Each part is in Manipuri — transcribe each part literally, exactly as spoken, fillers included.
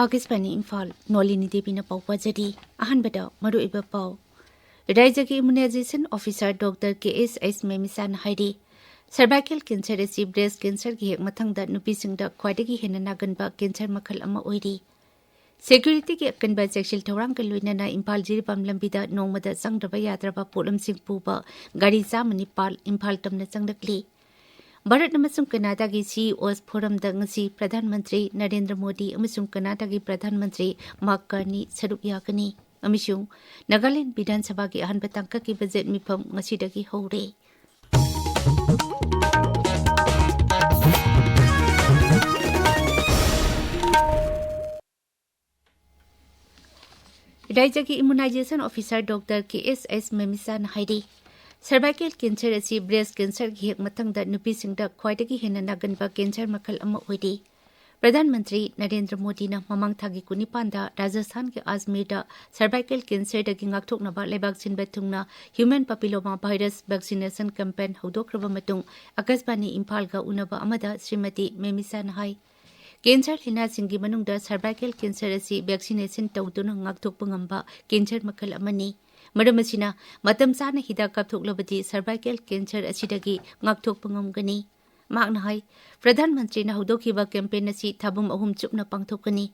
ꯑꯥꯀꯥꯁꯕꯥꯅꯤ ꯏꯝꯐꯥꯜ, ꯅꯣꯂꯤꯅꯤ ꯗꯦꯕꯤꯅ ꯄꯥꯎ ꯄꯥꯖꯔꯤ꯫ ꯑꯍꯥꯟꯕꯗ ꯃꯔꯨꯑꯣꯏꯕ ꯄꯥꯎ꯫ ꯔꯥꯏꯖ꯭ꯌꯒꯤ ꯏꯃ꯭ꯌꯨꯅꯥꯏꯖꯦꯁꯟ ꯑꯣꯐꯤꯁꯔ ꯗꯣꯛꯇꯔ ꯀꯦ ꯑꯦꯁ ꯑꯦꯁ ꯃꯦꯃꯤꯁꯥꯅ ꯍꯥꯏꯔꯤ, ꯁꯔꯚꯥꯏꯀꯦꯜ ꯀꯦꯟꯁꯔ ꯑꯁꯤ ꯕ꯭ꯔꯦꯁ ꯀꯦꯟꯁꯔꯒꯤ ꯍꯦꯛ ꯃꯊꯪꯗ ꯅꯨꯄꯤꯁꯤꯡꯗ ꯈ꯭ꯋꯥꯏꯗꯒꯤ ꯍꯦꯟꯅ ꯅꯥꯒꯟꯕ ꯀꯦꯟꯁꯔ ꯃꯈꯜ ꯑꯃ ꯑꯣꯏꯔꯤ꯫ ꯁꯦꯀ꯭ꯌꯨꯔꯤꯇꯤꯒꯤ ꯑꯀꯟꯕ ꯆꯦꯛꯁꯤꯜ ꯊꯧꯔꯥꯡꯒ ꯂꯣꯏꯅꯅ ꯏꯝꯐꯥꯜ ꯖꯤꯔꯤꯕꯥꯝ ꯂꯝꯕꯤꯗ ꯅꯣꯡꯃꯗ ꯆꯪꯗ꯭ꯔꯕ ꯌꯥꯗ꯭ꯔꯕ ꯄꯣꯠꯂꯝꯁꯤꯡ ꯄꯨꯕ ꯒꯥꯔꯤ ꯆꯥꯝꯃ ꯅꯤꯄꯥꯜ ꯏꯝꯐꯥꯜ ꯇꯝꯅ ꯆꯪꯂꯛꯂꯤ꯫ ꯚꯥꯔꯠ ꯑꯃꯁꯨꯡ ꯀꯅꯥꯗꯥꯒꯤ ꯁꯤ ꯏ ꯑꯣꯁ ꯐꯣꯔꯝꯗ ꯉꯁꯤ ꯄ꯭ꯔꯙꯥꯟ ꯃꯟꯇ꯭ꯔꯤ ꯅꯔꯦꯟꯗ꯭ꯔ ꯃꯣꯗꯤ ꯑꯃꯁꯨꯡ ꯀꯅꯥꯗꯥꯒꯤ ꯄ꯭ꯔꯙꯥꯟ ꯃꯟꯇ꯭ꯔꯤ ꯃꯥꯔꯛ ꯀꯥꯔꯅꯤ ꯁꯔꯨꯛ ꯌꯥꯒꯅꯤ꯫ ꯑꯃꯁꯨꯡ ꯅꯥꯒꯥꯂꯦꯟ ꯕꯤꯙꯥꯟ ꯁꯚꯥꯒꯤ ꯑꯍꯥꯟꯕ ꯇꯥꯡꯀꯛꯀꯤ ꯕꯖꯦꯠ ꯃꯤꯐꯝ ꯉꯁꯤꯗꯒꯤ ꯍꯧꯔꯦ꯫ ꯔꯥꯏꯖ꯭ꯌꯒꯤ ꯏꯃ꯭ꯌꯨꯅꯥꯏꯖꯦꯁꯟ ꯑꯣꯐꯤꯁꯔ ꯗꯣꯛꯇꯔ ꯀꯦ ꯑꯦꯁ ꯑꯦꯁ ꯃꯦꯃꯤꯁꯥꯅ ꯍꯥꯏꯔꯤ, ꯁꯔꯚꯥꯏꯀꯦꯜ ꯀꯦꯟꯁꯔ ꯑꯁꯤ ꯕ꯭ꯔꯦꯁ ꯀꯦꯟꯁꯔꯒꯤ ꯍꯦꯛ ꯃꯊꯪꯗ ꯅꯨꯄꯤꯁꯤꯡꯗ ꯈ꯭ꯋꯥꯏꯗꯒꯤ ꯍꯦꯟꯅ ꯅꯥꯒꯟꯕ ꯀꯦꯟꯁꯔ ꯃꯈꯜ ꯑꯃ ꯑꯣꯏꯔꯤ꯫ ꯄ꯭ꯔꯙꯥꯟ ꯃꯟꯇ꯭ꯔꯤ ꯅꯔꯦꯟꯗ꯭ꯔ ꯃꯣꯗꯤꯅ ꯃꯃꯥꯡ ꯊꯥꯒꯤ ꯀꯨꯟꯅꯤꯄꯥꯟꯗ ꯔꯥꯖꯁꯊꯥꯟꯒꯤ ꯑꯖꯃꯤꯔꯗ ꯁꯔꯚꯥꯏꯀꯦꯜ ꯀꯦꯟꯁꯔꯗꯒꯤ ꯉꯥꯛꯊꯣꯛꯅꯕ ꯂꯩꯕꯥꯛ ꯁꯤꯟꯕ ꯊꯨꯡꯅ ꯍ꯭ꯌꯨꯃꯦꯟ ꯄꯥꯄꯤꯂꯣꯃꯥ ꯚꯥꯏꯔꯁ ꯚꯦꯛꯁꯤꯅꯦꯁꯟ ꯀꯦꯝꯄꯦꯟ ꯍꯧꯗꯣꯛꯈ꯭ꯔꯕ ꯃꯇꯨꯡ ꯑꯀꯥꯁꯕꯥꯅꯤ ꯏꯝꯐꯥꯜꯒ ꯎꯅꯕ ꯑꯃꯗ ꯁ꯭ꯔꯤꯃꯇꯤ ꯃꯦꯃꯤꯁꯥꯅ ꯍꯥꯏ, ꯀꯦꯟꯁꯔ ꯂꯥꯏꯅꯥꯁꯤꯡꯒꯤ ꯃꯅꯨꯡꯗ ꯁꯔꯚꯥꯏꯀꯦꯜ ꯀꯦꯟꯁꯔ ꯑꯁꯤ ꯚꯦꯛꯁꯤꯅꯦꯁꯟ ꯇꯧꯗꯨꯅ ꯉꯥꯛꯊꯣꯛꯄ ꯉꯝꯕ ꯀꯦꯟꯁꯔ ꯃꯈꯜ ꯑꯃꯅꯤ꯫ ꯃꯔꯝ ꯑꯁꯤꯅ, ꯃꯇꯝ ꯆꯥꯅ ꯍꯤꯗꯥꯛ ꯀꯥꯞꯊꯣꯛꯂꯕꯗꯤ ꯁꯔꯚꯥꯏꯀꯦꯜ ꯀꯦꯟꯁꯔ ꯑꯁꯤꯗꯒꯤ ꯉꯥꯛꯊꯣꯛꯄ ꯉꯝꯒꯅꯤ꯫ ꯃꯍꯥꯛꯅ ꯍꯥꯏ, ꯄ꯭ꯔꯙꯥꯟ ꯃꯟꯇ꯭ꯔꯤꯅ ꯍꯧꯗꯣꯛꯈꯤꯕ ꯀꯦꯝꯄꯦꯟ ꯑꯁꯤ ꯊꯥꯕꯨꯝ ꯑꯍꯨꯝ ꯆꯨꯞꯅ ꯄꯥꯡꯊꯣꯛꯀꯅꯤ꯫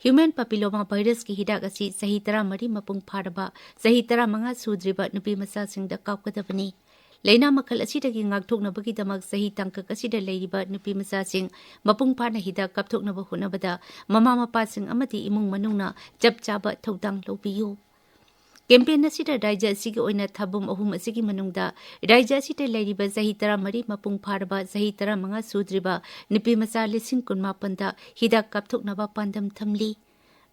ꯍ꯭ꯌꯨꯃꯦꯟ ꯄꯥꯄꯤꯂꯣꯃꯥ ꯚꯥꯏꯔꯁꯀꯤ ꯍꯤꯗꯥꯛ ꯑꯁꯤ ꯆꯍꯤ ꯇꯔꯥꯃꯔꯤ ꯃꯄꯨꯡ ꯐꯥꯔꯕ, ꯆꯍꯤ ꯇꯔꯥꯃꯉꯥ ꯁꯨꯗ꯭ꯔꯤꯕ ꯅꯨꯄꯤ ꯃꯆꯥꯁꯤꯡꯗ ꯀꯥꯞꯀꯗꯕꯅꯤ꯫ ꯂꯥꯏꯅꯥ ꯃꯈꯜ ꯑꯁꯤꯗꯒꯤ ꯉꯥꯛꯊꯣꯛꯅꯕꯒꯤꯗꯃꯛ ꯆꯍꯤ ꯇꯥꯡꯀꯛ ꯑꯁꯤꯗ ꯂꯩꯔꯤꯕ ꯅꯨꯄꯤ ꯃꯆꯥꯁꯤꯡ ꯃꯄꯨꯡ ꯐꯥꯅ ꯍꯤꯗꯥꯛ ꯀꯥꯞꯊꯣꯛꯅꯕ ꯍꯣꯠꯅꯕꯗ ꯃꯃꯥ ꯃꯄꯥꯁꯤꯡ ꯑꯃꯗꯤ ꯏꯃꯨꯡ ꯃꯅꯨꯡꯅ ꯆꯞ ꯆꯥꯕ ꯊꯧꯗꯥꯡ ꯂꯧꯕꯤꯌꯨ꯫ ꯀꯦꯝꯄꯦꯟ ꯑꯁꯤꯗ ꯔꯥꯏꯖ꯭ꯌ ꯑꯁꯤꯒꯤ ꯑꯣꯏꯅ ꯊꯥꯕꯨꯝ ꯑꯍꯨꯝ ꯑꯁꯤꯒꯤ ꯃꯅꯨꯡꯗ ꯔꯥꯏꯖ꯭ꯌ ꯑꯁꯤꯗ ꯂꯩꯔꯤꯕ ꯆꯍꯤ ꯇꯔꯥꯃꯔꯤ ꯃꯄꯨꯡ ꯐꯥꯔꯕ, ꯆꯍꯤ ꯇꯔꯥꯃꯉꯥ ꯁꯨꯗ꯭ꯔꯤꯕ ꯅꯨꯄꯤ ꯃꯆꯥ ꯂꯤꯁꯤꯡ ꯀꯨꯟꯃꯥꯄꯟꯗ ꯍꯤꯗꯥꯛ ꯀꯥꯞꯊꯣꯛꯅꯕ ꯄꯥꯟꯗꯝ ꯊꯝꯂꯤ꯫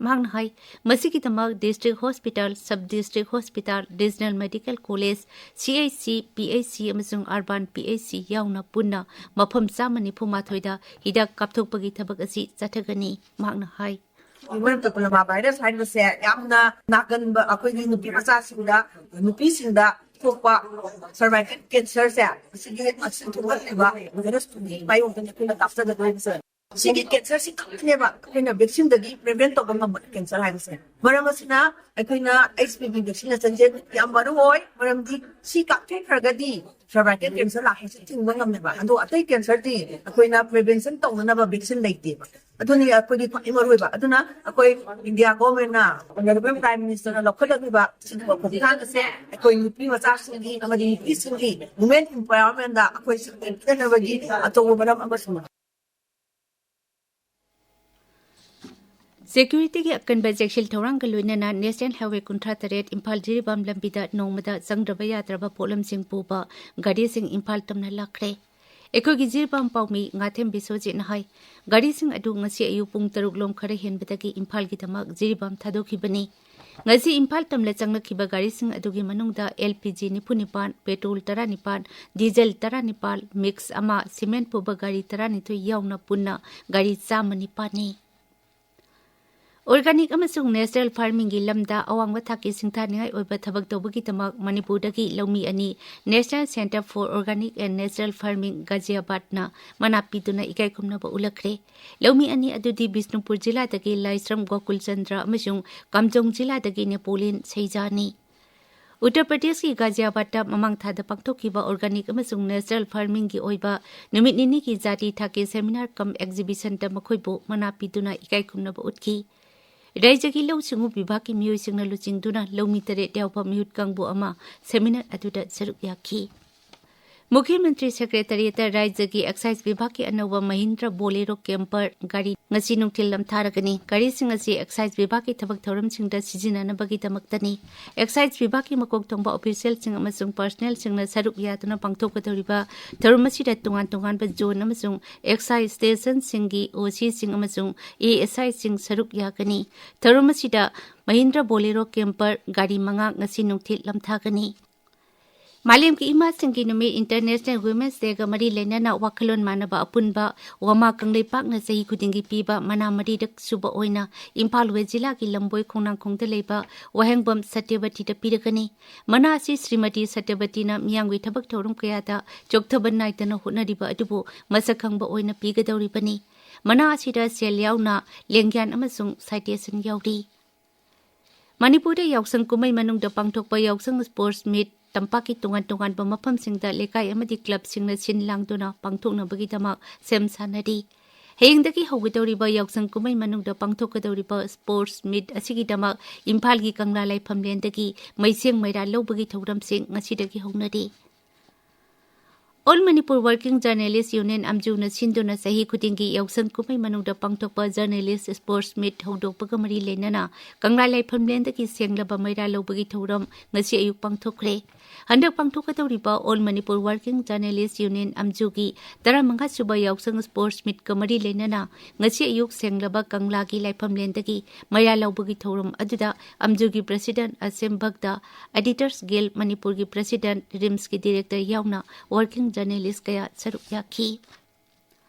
ꯃꯍꯥꯛꯅ ꯍꯥꯏ, ꯃꯁꯤꯒꯤꯗꯃꯛ district hospital, sub district hospital, regional medical college, ꯁꯤ H C, P H C ꯑꯃꯁꯨꯡ ꯑꯔꯕꯥꯟ ꯄꯤ ꯑꯩꯆ ꯁꯤ ꯌꯥꯎꯅ ꯄꯨꯟꯅ ꯃꯐꯝ ꯆꯥꯝꯃ ꯅꯤꯐꯨ ꯃꯥꯊꯣꯏꯗ ꯍꯤꯗꯥꯛ ꯀꯥꯞꯊꯣꯛꯄꯒꯤ ꯊꯕꯛ ꯑꯁꯤ ꯆꯠꯊꯒꯅꯤ꯫ ꯃꯍꯥꯛꯅ ꯍꯥꯏ, ꯍ꯭ꯌꯨꯃꯦꯟ ꯄꯦꯄꯤꯂꯣꯃꯥ ꯚꯥꯏꯔꯁ ꯍꯥꯏꯔꯤꯕꯁꯦ ꯌꯥꯝꯅ ꯅꯥꯒꯟꯕ ꯑꯩꯈꯣꯏꯒꯤ ꯅꯨꯄꯤ ꯃꯆꯥꯁꯤꯡꯗ, ꯅꯨꯄꯤꯁꯤꯡꯗ ꯊꯣꯛꯄ ꯁꯔꯚꯥꯏꯀꯦꯜ ꯀꯦꯟꯁꯔꯁꯦ, ꯑꯁꯤꯒꯤ, ꯑꯁꯤ ꯊꯣꯛꯍꯜꯂꯤꯕ ꯚꯥꯏꯔꯁꯇꯨꯒꯤ ꯃꯥꯌꯣꯛꯇꯅ ꯑꯩꯈꯣꯏꯅ ꯀꯥꯞꯆꯒꯗꯣꯔꯤꯕꯁꯦ꯫ ꯁꯤꯒꯤ ꯀꯦꯟꯁꯔꯁꯤ ꯈꯛꯇꯅꯦꯕ ꯑꯩꯈꯣꯏꯅ ꯚꯦꯛꯁꯤꯟꯗꯒꯤ ꯄ꯭ꯔꯤꯚꯦꯟ ꯇꯧꯕ ꯉꯝꯕ ꯀꯦꯟꯁꯔ ꯍꯥꯏꯕꯁꯦ꯫ ꯃꯔꯝ ꯑꯁꯤꯅ ꯑꯩꯈꯣꯏꯅ HPV ꯚꯦꯛꯁꯤꯅꯦꯁꯟꯁꯦ ꯌꯥꯝ ꯃꯔꯨ ꯑꯣꯏ꯫ ꯃꯔꯝꯗꯤ ꯁꯤ ꯀꯥꯞꯊꯣꯛꯈ꯭ꯔꯒꯗꯤ ꯁꯔꯚꯥꯏꯀꯦꯜ ꯀꯦꯟꯁꯔ ꯂꯥꯛꯄꯁꯦ ꯊꯤꯡꯕ ꯉꯝꯃꯦꯕ꯫ ꯑꯗꯣ ꯑꯇꯩ ꯀꯦꯟꯁꯔꯗꯤ ꯑꯩꯈꯣꯏꯅ ꯄ꯭ꯔꯤꯚꯦꯟꯁꯟ ꯇꯧꯅꯅꯕ ꯚꯦꯛꯁꯤꯟ ꯂꯩꯇꯦꯕ꯫ ꯑꯗꯨꯅꯤ ꯑꯩꯈꯣꯏꯒꯤ ꯈ꯭ꯋꯥꯏ ꯃꯔꯨ ꯑꯣꯏꯕ꯫ ꯑꯗꯨꯅ ꯑꯩꯈꯣꯏ ꯏꯟꯗꯤꯌꯥ ꯒꯣꯔꯃꯦꯟꯅ, ꯑꯣꯅꯔꯦꯕꯜ ꯄ꯭ꯔꯥꯏꯝ ꯃꯤꯅꯤꯁꯇꯔꯅ ꯂꯧꯈꯠꯂꯛꯂꯤꯕ ꯁꯤꯒꯨꯝꯕ ꯈꯣꯡꯊꯥꯡ ꯑꯁꯦ ꯑꯩꯈꯣꯏ ꯅꯨꯄꯤ ꯃꯆꯥꯁꯤꯡꯒꯤ ꯑꯃꯗꯤ ꯅꯨꯄꯤꯁꯤꯡꯒꯤ ꯋꯨꯃꯦꯟ ꯑꯦꯝꯄꯥꯋꯔꯃꯦꯟꯗ ꯑꯩꯈꯣꯏ ꯁꯛꯇꯤ ꯄꯤꯅꯅꯕꯒꯤ ꯑꯆꯧꯕ ꯃꯔꯝ ꯑꯃꯁꯨꯅꯤ꯫ ꯁꯦꯀ꯭ꯌꯨꯔꯤꯇꯤꯒꯤ ꯑꯀꯟꯕ ꯆꯦꯛꯁꯤꯜ ꯊꯧꯔꯥꯡꯒ ꯂꯣꯏꯅꯅ ꯅꯦꯁꯅꯦꯜ ꯍꯥꯏꯋꯦ ꯀꯨꯟꯊ꯭ꯔꯥ ꯇꯔꯦꯠ ꯏꯝꯐꯥꯜ ꯖꯤꯔꯤꯕꯥꯝ ꯂꯝꯕꯤꯗ ꯅꯣꯡꯃꯗ ꯆꯪꯗ꯭ꯔꯕ ꯌꯥꯗ꯭ꯔꯕ ꯄꯣꯠꯂꯝꯁꯤꯡ ꯄꯨꯕ ꯒꯥꯔꯤꯁꯤꯡ ꯏꯝꯐꯥꯜ ꯇꯝꯅ ꯂꯥꯛꯈ꯭ꯔꯦ꯫ ꯑꯩꯈꯣꯏꯒꯤ ꯖꯤꯔꯤꯕꯥꯝ ꯄꯥꯎꯃꯤ ꯉꯥꯊꯦꯝ ꯕꯤꯁ꯭ꯋꯖꯤꯠꯅ ꯍꯥꯏ, ꯒꯥꯔꯤꯁꯤꯡ ꯑꯗꯨ ꯉꯁꯤ ꯑꯌꯨꯛ ꯄꯨꯡ ꯇꯔꯨꯛ ꯂꯣꯝ ꯈꯔ ꯍꯦꯟꯕꯗꯒꯤ ꯏꯝꯐꯥꯜꯒꯤꯗꯃꯛ ꯖꯤꯔꯤꯕꯥꯝ ꯊꯥꯗꯣꯛꯈꯤꯕꯅꯤ꯫ ꯉꯁꯤ ꯏꯝꯐꯥꯜ ꯇꯝꯅ ꯆꯪꯂꯛꯈꯤꯕ ꯒꯥꯔꯤꯁꯤꯡ ꯑꯗꯨꯒꯤ ꯃꯅꯨꯡꯗ LPG ꯅꯤꯐꯨ ꯅꯤꯄꯥꯟ, ꯄꯦꯇ꯭ꯔꯣꯜ ꯇꯔꯥꯅꯤꯄꯥꯟ, ꯗꯤꯖꯜ ꯇꯔꯥꯅꯤꯄꯥꯟ, ꯃꯤꯛꯁ ꯑꯃ, ꯁꯤꯃꯦꯟ ꯄꯨꯕ ꯒꯥꯔꯤ ꯇꯔꯥꯅꯤꯊꯣꯏ ꯌꯥꯎꯅ ꯄꯨꯟꯅ ꯒꯥꯔꯤ ꯆꯥꯝꯃ ꯅꯤꯄꯥꯟꯅꯤ꯫ ꯑꯣꯔꯒꯥꯅꯤꯛ ꯑꯃꯁꯨꯡ ꯅꯦꯆꯔꯦꯜ ꯐꯥꯔꯃꯤꯡꯒꯤ ꯂꯝꯗ ꯑꯋꯥꯡꯕ ꯊꯥꯛꯀꯤ ꯁꯤꯡꯊꯥꯅꯤꯡꯉꯥꯏ ꯑꯣꯏꯕ ꯊꯕꯛ ꯇꯧꯕꯒꯤꯗꯃꯛ ꯃꯅꯤꯄꯨꯔꯗꯒꯤ ꯂꯧꯃꯤ ꯑꯅꯤ National Centre for Organic and Natural Farming, ꯒꯥꯖꯤꯌꯥꯕꯥꯗꯅ ꯃꯅꯥ ꯄꯤꯗꯨꯅ ꯏꯀꯥꯏ ꯈꯨꯝꯅꯕ ꯎꯠꯂꯛꯈ꯭ꯔꯦ꯫ ꯂꯧꯃꯤ ꯑꯅꯤ ꯑꯗꯨꯗꯤ ꯕꯤꯁꯅꯨꯄꯨꯔ ꯖꯤꯂꯥꯗꯒꯤ ꯂꯥꯏꯁ꯭ꯔꯝ ꯒꯣꯀꯨꯜ ꯆꯟꯗ꯭ꯔ ꯑꯃꯁꯨꯡ ꯀꯥꯝꯖꯣꯡ ꯖꯤꯂꯥꯗꯒꯤ ꯅꯦꯄꯣꯂꯤꯌꯟ ꯁꯩꯖꯥꯅꯤ꯫ ꯎꯠꯇꯔ ꯄ꯭ꯔꯗꯦꯁꯀꯤ ꯒꯥꯖꯤꯌꯥꯕꯥꯗꯇ ꯃꯃꯥꯡ ꯊꯥꯗ ꯄꯥꯡꯊꯣꯛꯈꯤꯕ ꯑꯣꯔꯒꯥꯅꯤꯛ ꯑꯃꯁꯨꯡ ꯅꯦꯆꯔꯦꯜ ꯐꯥꯔꯃꯤꯡꯒꯤ ꯑꯣꯏꯕ ꯅꯨꯃꯤꯠ ꯅꯤꯅꯤꯒꯤ ꯖꯥꯇꯤ ꯊꯥꯛꯀꯤ ꯁꯦꯃꯤꯅꯥꯔ ꯀꯝ ꯑꯦꯛꯖꯤꯕꯤꯁꯟꯗ ꯃꯈꯣꯏꯕꯨ ꯃꯅꯥ ꯄꯤꯗꯨꯅ ꯏꯀꯥꯏ ꯈꯨꯝꯅꯕ ꯎꯠꯈꯤ꯫ ꯔꯥꯏꯖ꯭ꯌꯒꯤ ꯂꯧꯎ ꯁꯤꯡꯎ ꯕꯤꯚꯥꯒꯀꯤ ꯃꯤꯑꯣꯏꯁꯤꯡꯅ ꯂꯨꯆꯤꯡꯗꯨꯅ ꯂꯧꯃꯤ ꯇꯔꯦꯠ ꯌꯥꯎꯕ ꯃꯤꯍꯨꯠ ꯀꯥꯡꯕꯨ ꯑꯃ ꯁꯦꯃꯤꯅꯥꯔ ꯑꯗꯨꯗ ꯁꯔꯨꯛ ꯌꯥꯈꯤ꯫ ꯃꯨꯈ꯭ꯌ ꯃꯟꯇ꯭ꯔꯤ ꯁꯦꯀ꯭ꯔꯦꯇꯔꯤꯌꯦꯠꯇ ꯔꯥꯏꯖ꯭ꯌꯒꯤ ꯑꯦꯛꯁꯥꯏꯖ ꯕꯤꯚꯥꯒꯀꯤ ꯑꯅꯧꯕ ꯃꯍꯤꯟꯗ꯭ꯔ ꯕꯣꯂꯦꯔꯣ ꯀꯦꯝꯄꯔ ꯒꯥꯔꯤ ꯉꯁꯤ ꯅꯨꯡꯊꯤꯜ ꯂꯝꯊꯥꯔꯒꯅꯤ꯫ ꯒꯥꯔꯤꯁꯤꯡ ꯑꯁꯤ ꯑꯦꯛꯁꯥꯏꯖ ꯕꯤꯚꯥꯒꯀꯤ ꯊꯕꯛ ꯊꯧꯔꯝꯁꯤꯡꯗ ꯁꯤꯖꯤꯟꯅꯅꯕꯒꯤꯗꯃꯛꯇꯅꯤ꯫ ꯑꯦꯛꯁꯥꯏꯖ ꯕꯤꯚꯥꯒꯀꯤ ꯃꯀꯣꯛ ꯊꯣꯡꯕ ꯑꯣꯐꯤꯁꯤꯌꯦꯜꯁꯤꯡ ꯑꯃꯁꯨꯡ ꯄꯔꯁꯅꯦꯜꯁꯤꯡꯅ ꯁꯔꯨꯛ ꯌꯥꯗꯨꯅ ꯄꯥꯡꯊꯣꯛꯀꯗꯧꯔꯤꯕ ꯊꯧꯔꯝ ꯑꯁꯤꯗ ꯇꯣꯉꯥꯟ ꯇꯣꯉꯥꯟꯕ ꯖꯣꯟ ꯑꯃꯁꯨꯡ ꯑꯦꯛꯁꯥꯏꯖ ꯁ꯭ꯇꯦꯁꯟꯁꯤꯡꯒꯤ OCꯁꯤꯡ ꯑꯃꯁꯨꯡ ASIꯁꯤꯡ ꯁꯔꯨꯛ ꯌꯥꯒꯅꯤ꯫ ꯊꯧꯔꯝ ꯑꯁꯤꯗ ꯃꯍꯤꯟꯗ꯭ꯔ ꯕꯣꯂꯦꯔꯣ ꯀꯦꯝꯄꯔ ꯒꯥꯔꯤ ꯃꯉꯥ ꯉꯁꯤ ꯅꯨꯡꯊꯤꯜ ꯂꯝꯊꯥꯒꯅꯤ꯫ ꯃꯥꯂꯦꯝꯒꯤ ꯏꯃꯥꯁꯤꯡꯒꯤ ꯅꯨꯃꯤꯠ, ꯏꯟꯇꯔꯅꯦꯁꯅꯦꯜ ꯋꯨꯃꯦꯟꯁ ꯗꯦꯒ ꯃꯔꯤ ꯂꯩꯅꯅ ꯋꯥꯈꯜꯂꯣꯟ ꯃꯥꯟꯅꯕ ꯑꯄꯨꯟꯕ ꯋꯥꯃꯥ ꯀꯪꯂꯩꯄꯥꯛꯅ ꯆꯍꯤ ꯈꯨꯗꯤꯡꯒꯤ ꯄꯤꯕ ꯃꯅꯥ ꯃꯔꯤꯔꯛ ꯁꯨꯕ ꯑꯣꯏꯅ ꯏꯝꯐꯥꯜ ꯋꯦꯁ ꯖꯤꯂꯥꯒꯤ ꯂꯝꯕꯣꯏ ꯈꯣꯡꯅꯥꯡꯈꯣꯡꯗ ꯂꯩꯕ ꯋꯥꯍꯦꯡꯕꯝ ꯁꯇ꯭ꯌꯕꯇꯤꯗ ꯄꯤꯔꯒꯅꯤ꯫ ꯃꯅꯥ ꯑꯁꯤ ꯁ꯭ꯔꯤꯃꯇꯤ ꯁꯇ꯭ꯌꯕꯇꯤꯅ ꯃꯤꯌꯥꯝꯒꯤ ꯊꯕꯛ ꯊꯧꯔꯝ ꯀꯌꯥꯗ ꯆꯣꯛꯊꯕ ꯅꯥꯏꯗꯅ ꯍꯣꯠꯅꯔꯤꯕ ꯑꯗꯨꯕꯨ ꯃꯁꯛ ꯈꯪꯕ ꯑꯣꯏꯅ ꯄꯤꯒꯗꯧꯔꯤꯕꯅꯤ꯫ ꯃꯅꯥ ꯑꯁꯤꯗ ꯁꯦꯜ ꯌꯥꯎꯅ ꯂꯦꯡꯌꯥꯟ ꯑꯃꯁꯨꯡ citation ꯌꯥꯎꯔꯤ꯫ ꯃꯅꯤꯄꯨꯔꯗ ꯌꯥꯎꯁꯪ ꯀꯨꯝꯍꯩ ꯃꯅꯨꯡꯗ ꯄꯥꯡꯊꯣꯛꯄ ꯌꯥꯎꯁꯪ sports meet ꯇꯝꯄꯥꯛꯀꯤ ꯇꯣꯉꯥꯟ ꯇꯣꯉꯥꯟꯕ ꯃꯐꯝꯁꯤꯡꯗ ꯂꯩꯀꯥꯏ ꯑꯃꯗꯤ clubꯁꯤꯡꯅ ꯁꯤꯟ ꯂꯥꯡꯗꯨꯅ ꯄꯥꯡꯊꯣꯛꯅꯕꯒꯤꯗꯃꯛ ꯁꯦꯝ ꯁꯥꯅꯔꯤ꯫ ꯍꯌꯦꯡꯗꯒꯤ ꯍꯧꯒꯗꯧꯔꯤꯕ ꯌꯥꯎꯁꯪ ꯀꯨꯝꯍꯩ ꯃꯅꯨꯡꯗ ꯄꯥꯡꯊꯣꯛꯀꯗꯧꯔꯤꯕ sports meet ꯑꯁꯤꯒꯤꯗꯃꯛ ꯏꯝꯐꯥꯜꯒꯤ ꯀꯪꯂꯥ ꯂꯥꯏꯐꯝꯂꯦꯟꯗꯒꯤ ꯃꯩꯁꯦꯡ ꯃꯩꯔꯥ ꯂꯧꯕꯒꯤ ꯊꯧꯔꯝꯁꯤꯡ ꯉꯁꯤꯗꯒꯤ ꯍꯧꯅꯔꯤ꯫ All Manipur Working Journalist Union, ꯑꯝꯖꯨꯅ ꯁꯤꯟꯗꯨꯅ ꯆꯍꯤ ꯈꯨꯗꯤꯡꯒꯤ ꯌꯥꯎꯁꯪ ꯀꯨꯝꯍꯩ ꯃꯅꯨꯡꯗ ꯄꯥꯡꯊꯣꯛꯄ journalist sports meet ꯍꯧꯗꯣꯛꯄꯒ ꯃꯔꯤ ꯂꯩꯅꯅ ꯀꯪꯂꯥ ꯂꯥꯏꯐꯝꯂꯦꯟꯗꯒꯤ ꯁꯦꯡꯂꯕ ꯃꯩꯔꯥ ꯂꯧꯕꯒꯤ ꯊꯧꯔꯝ ꯉꯁꯤ ꯑꯌꯨꯛ ꯄꯥꯡꯊꯣꯛꯈ꯭ꯔꯦ꯫ ꯍꯟꯗꯛ ꯄꯥꯡꯊꯣꯛꯀꯗꯧꯔꯤꯕ All Manipur Working Journalist Union, ꯑꯝꯖꯨꯒꯤ ꯇꯔꯥꯃꯉꯥ ꯁꯨꯕ ꯌꯥꯎꯁꯪ sports meetꯀ ꯃꯔꯤ ꯂꯩꯅꯅ ꯉꯁꯤ ꯑꯌꯨꯛ ꯁꯦꯡꯂꯕ ꯀꯪꯂꯥꯒꯤ ꯂꯥꯏꯐꯝꯂꯦꯟꯗꯒꯤ ꯃꯩꯔꯥ ꯂꯧꯕꯒꯤ ꯊꯧꯔꯝ ꯑꯗꯨꯗ ꯑꯝꯖꯨꯒꯤ president ꯑꯁꯦꯝ ꯚꯛꯇ, Editors Guild ꯃꯅꯤꯄꯨꯔꯒꯤ president, RIMSꯀꯤ director ꯌꯥꯎꯅ working journalist ꯀꯌꯥ ꯁꯔꯨꯛ ꯌꯥꯈꯤ꯫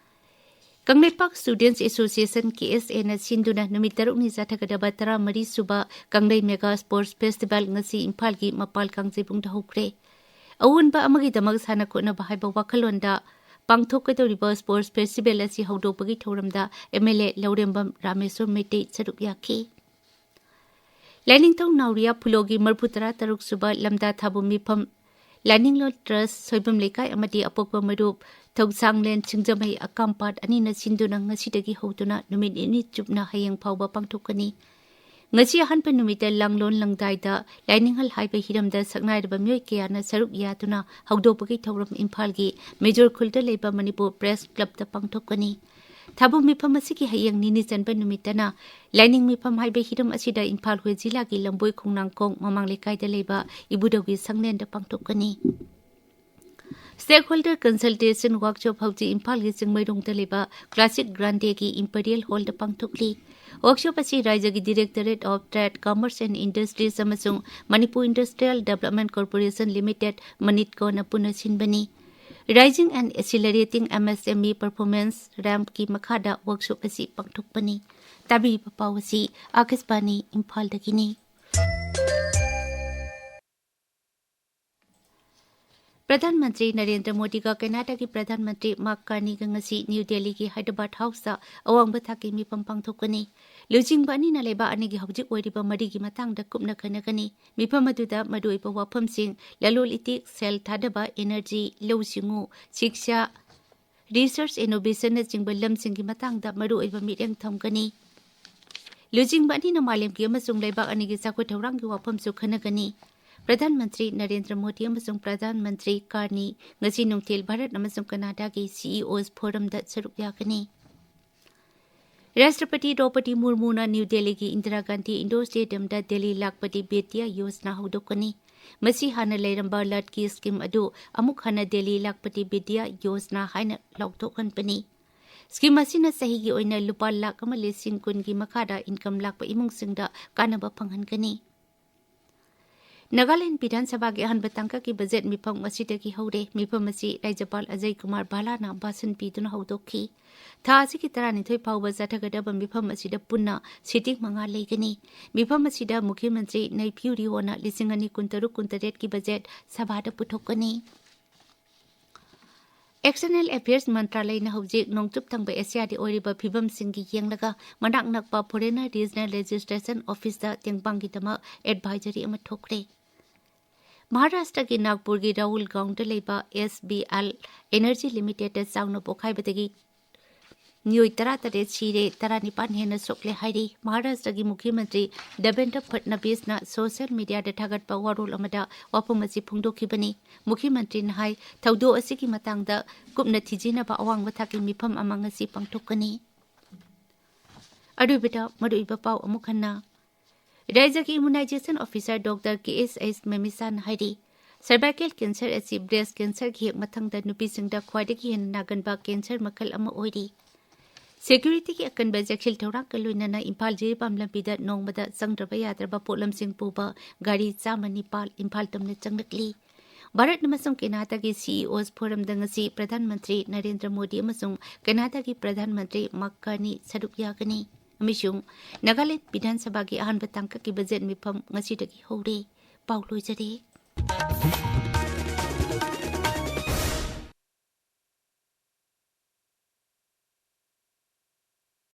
ꯀꯪꯂꯩꯄꯥꯛ Students Association, KSAꯅ ꯁꯤꯟꯗꯨꯅ ꯅꯨꯃꯤꯠ ꯇꯔꯨꯛꯅꯤ ꯆꯠꯊꯒꯗꯕ ꯇꯔꯥꯃꯔꯤ ꯁꯨꯕ ꯀꯪꯂꯩ Mega Sports Festival ꯉꯁꯤ ꯏꯝꯐꯥꯜꯒꯤ ꯃꯄꯥꯜ ꯀꯥꯡꯖꯩꯕꯨꯡꯗ ꯍꯧꯈ꯭ꯔꯦ꯫ ꯑꯑꯣꯟꯕ ꯑꯃꯒꯤꯗꯃꯛ ꯁꯥꯟꯅ ꯈꯣꯠꯅꯕ ꯍꯥꯏꯕ ꯋꯥꯈꯜꯂꯣꯟꯗ ꯄꯥꯡꯊꯣꯛꯀꯗꯧꯔꯤꯕ sports festival ꯑꯁꯤ ꯍꯧꯗꯣꯛꯄꯒꯤ ꯊꯧꯔꯝꯗ MLA ꯂꯧꯔꯦꯝꯕꯝ ꯔꯥꯃꯦꯁꯣꯔ ꯃꯩꯇꯩ ꯁꯔꯨꯛ ꯌꯥꯈꯤ꯫ ꯂꯥꯏꯅꯤꯡꯊꯧ ꯅꯥꯎꯔꯤꯌꯥ ꯐꯨꯂꯣꯒꯤ ꯃꯔꯤꯐꯨ ꯇꯔꯥ ꯇꯔꯨꯛ ꯁꯨꯕ ꯂꯝꯗꯥ ꯊꯥꯕꯨꯝ ꯃꯤꯐꯝ, ꯂꯥꯏꯅꯤꯡꯂꯣꯟ Trust ꯁꯣꯏꯕꯝ ꯂꯩꯀꯥꯏ ꯑꯃꯗꯤ ꯑꯄꯣꯛꯄ ꯃꯔꯨꯞ ꯊꯧꯁꯥꯡꯂꯦꯟ ꯁꯤꯡꯖꯃꯩ ꯑꯀꯥꯝꯄꯥꯠ ꯑꯅꯤꯅ ꯁꯤꯟꯗꯨꯅ ꯉꯁꯤꯗꯒꯤ ꯍꯧꯗꯨꯅ ꯅꯨꯃꯤꯠ ꯅꯤꯅꯤ ꯆꯨꯞꯅ ꯍꯌꯦꯡ ꯐꯥꯎꯕ ꯄꯥꯡꯊꯣꯛꯀꯅꯤ꯫ ꯉꯁꯤ ꯑꯍꯥꯟꯕ ꯅꯨꯃꯤꯠꯇ ꯂꯥꯡꯂꯣꯟ ꯂꯪꯗꯥꯏꯗ ꯂꯥꯏꯅꯤꯡꯍꯜ ꯍꯥꯏꯕ ꯍꯤꯔꯝꯗ ꯁꯛꯅꯥꯏꯔꯕ ꯃꯤꯑꯣꯏ ꯀꯌꯥꯅ ꯁꯔꯨꯛ ꯌꯥꯗꯨꯅ ꯍꯧꯗꯣꯛꯄꯒꯤ ꯊꯧꯔꯝ ꯏꯝꯐꯥꯜꯒꯤ ꯃꯦꯖꯣꯔ ꯈꯨꯜꯗ ꯂꯩꯕ ꯃꯅꯤꯄꯨꯔ Press Clubꯇ ꯄꯥꯡꯊꯣꯛꯀꯅꯤ꯫ ꯊꯥꯕꯨꯝ ꯃꯤꯐꯝ ꯑꯁꯤꯒꯤ ꯍꯌꯦꯡ ꯅꯤꯅꯤ ꯆꯟꯕ ꯅꯨꯃꯤꯠꯇꯅ ꯂꯥꯏꯅꯤꯡ ꯃꯤꯐꯝ ꯍꯥꯏꯕ ꯍꯤꯔꯝ ꯑꯁꯤꯗ ꯏꯝꯐꯥꯜ ꯋꯦꯁ ꯖꯤꯂꯥꯒꯤ ꯂꯝꯕꯣꯏ ꯈꯣꯡꯅꯥꯡꯈꯣꯡ ꯃꯃꯥꯡ ꯂꯩꯀꯥꯏꯗ ꯂꯩꯕ ꯏꯕꯨꯙꯧꯒꯤ ꯁꯪꯂꯦꯟꯗ ꯄꯥꯡꯊꯣꯛꯀꯅꯤ꯫ Stakeholder Consultation Workshop ꯍꯧꯖꯤꯛ ꯏꯝꯐꯥꯜꯒꯤ ꯆꯤꯡꯃꯩꯔꯣꯡꯗ ꯂꯩꯕ Classic Grandeꯒꯤ Imperial Hallꯗ ꯄꯥꯡꯊꯣꯛꯂꯤ꯫ Workshop ꯑꯁꯤ ꯔꯥꯖ꯭ꯌꯒꯤ Directorate of Trade, Commerce and Industries ꯑꯃꯁꯨꯡ Manipur Industrial Development Corporation Limited, MANEDCOꯅ ꯄꯨꯟꯅ ꯁꯤꯟꯕꯅꯤ꯫ Raising and Accelerating MSME Performance RAMPꯀꯤ ꯃꯈꯥꯗ workshop ꯑꯁꯤ ꯄꯥꯡꯊꯣꯛꯄꯅꯤ꯫ ꯇꯥꯕꯤꯔꯤꯕ ꯄꯥꯎ ꯑꯁꯤ ꯑꯥꯀꯥꯁꯕꯥꯅꯤ ꯏꯝꯐꯥꯜꯗꯒꯤꯅꯤ꯫ ꯄ꯭ꯔꯙꯥꯟ ꯃꯟꯇ꯭ꯔꯤ ꯅꯔꯦꯟꯗ꯭ꯔ ꯃꯣꯗꯤꯒ ꯀꯔꯅꯥꯇꯀꯒꯤ ꯄ꯭ꯔꯙꯥꯟ ꯃꯟꯇ꯭ꯔꯤ ꯃꯥꯔꯛ ꯀꯥꯔꯅꯤꯒ ꯉꯁꯤ ꯅ꯭ꯌꯨ ꯗꯦꯜꯂꯤꯒꯤ ꯍꯥꯏꯗ꯭ꯔꯕꯥꯗ ꯍꯥꯎꯁꯇ ꯑꯋꯥꯡꯕ ꯊꯥꯛꯀꯤ ꯃꯤꯐꯝ ꯄꯥꯡꯊꯣꯛꯀꯅꯤ꯫ ꯂꯨꯆꯤꯡꯕ ꯑꯅꯤꯅ ꯂꯩꯕꯥꯛ ꯑꯅꯤꯒꯤ ꯍꯧꯖꯤꯛ ꯑꯣꯏꯔꯤꯕ ꯃꯔꯤꯒꯤ ꯃꯇꯥꯡꯗ ꯀꯨꯞꯅ ꯈꯟꯅꯒꯅꯤ꯫ ꯃꯤꯐꯝ ꯑꯗꯨꯗ ꯃꯔꯨꯑꯣꯏꯕ ꯋꯥꯐꯝꯁꯤꯡ, ꯂꯂꯣꯟ ꯏꯇꯤꯛ, ꯁꯦꯜ ꯊꯥꯗꯕ, ꯏꯅꯔꯖꯤ, ꯂꯧꯎ ꯁꯤꯡꯎ, ꯁꯤꯛꯁꯥ, ꯔꯤꯁꯔꯆ ꯏꯅꯣꯚꯦꯁꯟꯅꯆꯤꯡꯕ ꯂꯝꯁꯤꯡꯒꯤ ꯃꯇꯥꯡꯗ ꯃꯔꯨꯑꯣꯏꯕ ꯃꯤꯠꯌꯦꯡ ꯊꯝꯒꯅꯤ꯫ ꯂꯨꯆꯤꯡꯕ ꯑꯅꯤꯅ ꯃꯥꯂꯦꯝꯒꯤ ꯑꯃꯁꯨꯡ ꯂꯩꯕꯥꯛ ꯑꯅꯤꯒꯤ ꯆꯥꯎꯈꯠ ꯊꯧꯔꯥꯡꯒꯤ ꯋꯥꯐꯝꯁꯨ ꯈꯟꯅꯒꯅꯤ꯫ ꯄ꯭ꯔꯙꯥꯟ ꯃꯟꯇ꯭ꯔꯤ ꯅꯔꯦꯟꯗ꯭ꯔ ꯃꯣꯗꯤ ꯑꯃꯁꯨꯡ ꯄ꯭ꯔꯙꯥꯟ ꯃꯟꯇ꯭ꯔꯤ ꯀꯥꯔꯅꯤ ꯉꯁꯤ ꯅꯨꯡꯊꯤꯜ ꯚꯥꯔꯠ ꯑꯃꯁꯨꯡ ꯀꯅꯥꯗꯥꯒꯤ ꯁꯤꯏꯑꯣꯁ ꯐꯣꯔꯝꯗ ꯁꯔꯨꯛ ꯌꯥꯒꯅꯤ꯫ ꯔꯥꯁꯇ꯭ꯔꯄꯇꯤ ꯗ꯭ꯔꯧꯄꯗꯤ ꯃꯨꯔꯃꯨꯅ ꯅ꯭ꯌꯨ ꯗꯦꯜꯂꯤꯒꯤ ꯏꯟꯗꯤꯔꯥ ꯒꯥꯟꯙꯤ ꯏꯟꯗꯣꯔ ꯁ꯭ꯇꯦꯗꯤꯌꯝꯗ ꯗꯦꯜꯂꯤ ꯂꯥꯛꯄꯇꯤ ꯕꯤꯗ꯭ꯌꯥ ꯌꯣꯖꯅꯥ ꯍꯧꯗꯣꯛꯀꯅꯤ꯫ ꯃꯁꯤ ꯍꯥꯟꯅ ꯂꯩꯔꯝꯕ ꯂꯠꯀꯤ ꯁ꯭ꯀꯤꯝ ꯑꯗꯨ ꯑꯃꯨꯛ ꯍꯟꯅ ꯗꯦꯜꯂꯤ ꯂꯥꯛꯄꯇꯤ ꯕꯤꯗ꯭ꯌꯥ ꯌꯣꯖꯅꯥ ꯍꯥꯏꯅ ꯂꯥꯎꯊꯣꯛꯍꯟꯕꯅꯤ꯫ ꯁ꯭ꯀꯤꯝ ꯑꯁꯤꯅ ꯆꯍꯤꯒꯤ ꯑꯣꯏꯅ ꯂꯨꯄꯥ ꯂꯥꯈ ꯑꯃ ꯂꯤꯁꯤꯡ ꯀꯨꯟꯒꯤ ꯃꯈꯥꯗ ꯏꯟꯀꯝ ꯂꯥꯛꯄ ꯏꯃꯨꯡꯁꯤꯡꯗ ꯀꯥꯟꯅꯕ ꯐꯪꯍꯟꯒꯅꯤ꯫ ꯅꯥꯒꯥꯂꯦꯟ ꯕꯤꯙꯥꯟ ꯁꯚꯥꯒꯤ ꯑꯍꯥꯟꯕ ꯇꯥꯡꯀꯛꯀꯤ ꯕꯖꯦꯠ ꯃꯤꯐꯝ ꯉꯁꯤꯗꯒꯤ ꯍꯧꯔꯦ꯫ ꯃꯤꯐꯝ ꯑꯁꯤ ꯔꯥꯖ꯭ꯌꯄꯥꯜ ꯑꯖꯌ ꯀꯨꯃꯥꯔ ꯚꯥꯂꯥꯅ ꯚꯥꯁꯟ ꯄꯤꯗꯨꯅ ꯍꯧꯗꯣꯛꯈꯤ꯫ ꯊꯥ ꯑꯁꯤꯒꯤ ꯇꯔꯥꯅꯤꯊꯣꯏ ꯐꯥꯎꯕ ꯆꯠꯊꯒꯗꯕ ꯃꯤꯐꯝ ꯑꯁꯤꯗ ꯄꯨꯟꯅ ꯁꯤꯇꯤꯡ ꯃꯉꯥ ꯂꯩꯒꯅꯤ꯫ ꯃꯤꯐꯝ ꯑꯁꯤꯗ ꯃꯨꯈ꯭ꯌ ꯃꯟꯇ꯭ꯔꯤ ꯅꯩꯐꯤꯌꯨ ꯔꯤꯑꯣꯅ ꯂꯤꯁꯤꯡ ꯑꯅꯤ ꯀꯨꯟꯇꯔꯨꯛ ꯀꯨꯟꯇꯔꯦꯠꯀꯤ ꯕꯖꯦꯠ ꯁꯚꯥꯗ ꯄꯨꯊꯣꯛꯀꯅꯤ꯫ ꯑꯦꯛꯁꯇꯔꯅꯦꯜ ꯑꯦꯐꯤꯌꯔꯁ ꯃꯟꯇ꯭ꯔꯥꯂꯌꯅ ꯍꯧꯖꯤꯛ ꯅꯣꯡꯆꯨꯞ ꯊꯪꯕ ꯑꯦꯁꯤꯌꯥꯗ ꯑꯣꯏꯔꯤꯕ ꯐꯤꯕꯝꯁꯤꯡꯒꯤ ꯌꯦꯡꯂꯒ ꯃꯅꯥꯛ ꯅꯛꯄ ꯐꯣꯔꯦꯟꯅꯔ ꯔꯤꯖꯅꯦꯜ ꯔꯦꯖꯤꯁꯇ꯭ꯔꯦꯁꯟ ꯑꯣꯐꯤꯁꯇ ꯇꯦꯡꯕꯥꯡꯒꯤꯗꯃꯛ ꯑꯦꯗꯚꯥꯏꯖꯔꯤ ꯑꯃ ꯊꯣꯛꯈ꯭ꯔꯦ꯫ ꯃꯍꯥꯔꯥꯁꯇ꯭ꯔꯒꯤ ꯅꯥꯒꯄꯨꯔꯒꯤ ꯔꯥꯍꯨꯜ ꯒ꯭ꯔꯥꯎꯟꯗ ꯂꯩꯕ ꯑꯦꯁ ꯕꯤ ꯑꯦꯜ ꯑꯦꯅꯔꯖꯤ ꯂꯤꯃꯤꯇꯦꯗꯇ ꯆꯥꯎꯅ ꯄꯣꯈꯥꯏꯕꯗꯒꯤ ꯃꯤꯑꯣꯏ ꯇꯔꯥꯇꯔꯦꯠ ꯁꯤꯔꯦ, ꯇꯔꯥꯅꯤꯄꯥꯟ ꯍꯦꯟꯅ ꯁꯣꯛꯂꯦ ꯍꯥꯏꯔꯤ꯫ ꯃꯍꯥꯔꯥꯁꯇ꯭ꯔꯒꯤ ꯃꯨꯈ꯭ꯌ ꯃꯟꯇ꯭ꯔꯤ ꯗꯦꯕꯦꯟꯗ꯭ꯔ ꯐꯠꯅꯕꯤꯁꯅ ꯁꯣꯁꯤꯌꯦꯜ ꯃꯤꯗꯤꯌꯥꯗ ꯊꯥꯒꯠꯄ ꯋꯥꯔꯣꯜ ꯑꯃꯗ ꯋꯥꯐꯝ ꯑꯁꯤ ꯐꯣꯡꯗꯣꯛꯈꯤꯕꯅꯤ꯫ ꯃꯨꯈ꯭ꯌ ꯃꯟꯇ꯭ꯔꯤꯅ ꯍꯥꯏ, ꯊꯧꯗꯣꯛ ꯑꯁꯤꯒꯤ ꯃꯇꯥꯡꯗ ꯀꯨꯞꯅ ꯊꯤꯖꯤꯟꯅꯕ ꯑꯋꯥꯡꯕ ꯊꯥꯛꯀꯤ ꯃꯤꯐꯝ ꯑꯃ ꯉꯁꯤ ꯄꯥꯡꯊꯣꯛꯀꯅꯤ꯫ ꯑꯔꯣꯏꯕꯗ ꯃꯔꯨꯑꯣꯏꯕ ꯄꯥꯎ ꯑꯃꯨꯛ ꯍꯟꯅ꯫ ꯔꯥꯖ꯭ꯌꯒꯤ ꯏꯃ꯭ꯌꯨꯅꯥꯏꯖꯦꯁꯟ ꯑꯣꯐꯤꯁꯥꯔ ꯗꯣꯛꯇꯔ ꯀꯦ ꯑꯦꯁ ꯑꯩꯆ ꯃꯦꯃꯤꯁꯥꯅ ꯍꯥꯏꯔꯤ, ꯁꯔꯚꯥꯏꯀꯦꯜ ꯀꯦꯟꯁꯔ ꯑꯁꯤ ꯕ꯭ꯔꯦꯁ ꯀꯦꯟꯁꯔꯒꯤ ꯍꯦꯛ ꯃꯊꯪꯗ ꯅꯨꯄꯤꯁꯤꯡꯗ ꯈ꯭ꯋꯥꯏꯗꯒꯤ ꯍꯦꯟꯅ ꯅꯥꯒꯟꯕ ꯀꯦꯟꯁꯔ ꯃꯈꯜ ꯑꯃ ꯑꯣꯏꯔꯤ꯫ ꯁꯦꯀ꯭ꯌꯨꯔꯤꯇꯤꯒꯤ ꯑꯀꯟꯕ ꯆꯦꯛꯁꯤꯜ ꯊꯧꯔꯥꯡꯒ ꯂꯣꯏꯅꯅ ꯏꯝꯐꯥꯜ ꯖꯤꯔꯤꯕꯥꯝ ꯂꯝꯕꯤꯗ ꯅꯣꯡꯃꯗ ꯆꯪꯗ꯭ꯔꯕ ꯌꯥꯗ꯭ꯔꯕ ꯄꯣꯠꯂꯝꯁꯤꯡ ꯄꯨꯕ ꯒꯥꯔꯤ ꯆꯥꯝꯃ ꯅꯤꯄꯥꯜ ꯏꯝꯐꯥꯜ ꯇꯝꯅ ꯆꯪꯂꯛꯂꯤ꯫ ꯚꯥꯔꯠ ꯑꯃꯁꯨꯡ ꯀꯦꯅꯥꯗꯥꯒꯤ ꯁꯤꯏꯑꯣꯁ ꯐꯣꯔꯝꯗ ꯉꯁꯤ ꯄ꯭ꯔꯙꯥꯟ ꯃꯟꯇ꯭ꯔꯤ ꯅꯔꯦꯟꯗ꯭ꯔ ꯃꯣꯗꯤ ꯑꯃꯁꯨꯡ ꯀꯦꯅꯥꯗꯥꯒꯤ ꯄ꯭ꯔꯙꯥꯟ ꯃꯟꯇ꯭ꯔꯤ ꯃꯥꯔꯛ ꯀꯥꯔꯅꯤ ꯁꯔꯨꯛ ꯌꯥꯒꯅꯤ꯫ ꯑꯃꯁꯨꯡ ꯅꯥꯒꯥꯂꯦꯟ ꯕꯤꯙꯥꯟ ꯁꯚꯥꯒꯤ ꯑꯍꯥꯟꯕ ꯇꯥꯡꯀꯛꯀꯤ ꯕꯖꯦꯠ ꯃꯤꯐꯝ ꯉꯁꯤꯗꯒꯤ ꯍꯧꯔꯦ꯫ ꯄꯥꯎ ꯂꯣꯏꯖꯔꯦ꯫